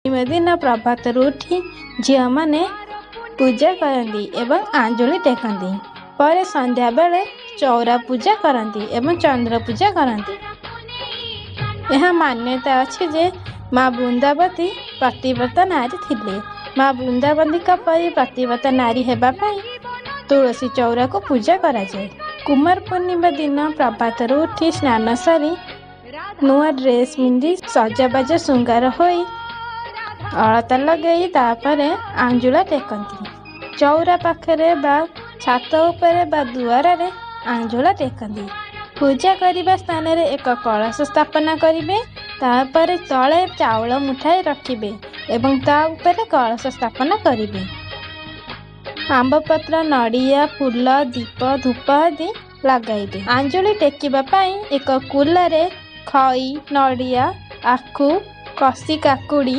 ଦିନ ପ୍ରଭାତରୁ ଉଠି ଝିଅମାନେ ପୂଜା କରନ୍ତି ଏବଂ ଆଞ୍ଜୁଳି ଟେକନ୍ତି। ପରେ ସନ୍ଧ୍ୟାବେଳେ ଚଉରା ପୂଜା କରନ୍ତି ଏବଂ ଚନ୍ଦ୍ର ପୂଜା କରନ୍ତି। ଏହା ମାନ୍ୟତା ଅଛି ଯେ ମା ବୃନ୍ଦାବତୀ ପତିବ୍ରତା ନାରୀ ଥିଲେ। ମା ବୃନ୍ଦାବତୀଙ୍କ ପରି ପତିବ୍ରତା ନାରୀ ହେବା ପାଇଁ ତୁଳସୀ ଚଉରାକୁ ପୂଜା କରାଯାଏ। କୁମାର ପୂର୍ଣ୍ଣିମା ଦିନ ପ୍ରଭାତରୁ ଉଠି ସ୍ନାନ ସାରି ନୂଆ ଡ୍ରେସ୍ ପିନ୍ଧି ସଜବାଜ ଶୃଙ୍ଗାର ହୋଇ ଅଳତା ଲଗାଇ ତାପରେ ଆଞ୍ଜୁଳା ଟେକନ୍ତି। ଚଉରା ପାଖରେ ବା ଛାତ ଉପରେ ବା ଦୁଆରରେ ଆଞ୍ଜୁଳା ଟେକନ୍ତି। ପୂଜା କରିବା ସ୍ଥାନରେ ଏକ କଳସ ସ୍ଥାପନା କରିବେ। ତାପରେ ତଳେ ଚାଉଳ ମୁଠାଏ ରଖିବେ ଏବଂ ତା ଉପରେ କଳସ ସ୍ଥାପନା କରିବେ। ଆମ୍ବପତ୍ର, ନଡ଼ିଆ, ଫୁଲ, ଦୀପ, ଧୂପ ଆଦି ଲଗାଇବେ। ଆଞ୍ଜୁଳି ଟେକିବା ପାଇଁ ଏକ କୁଲାରେ ଖଇ, ନଡ଼ିଆ, ଆଖୁ, କଷି କାକୁଡ଼ି,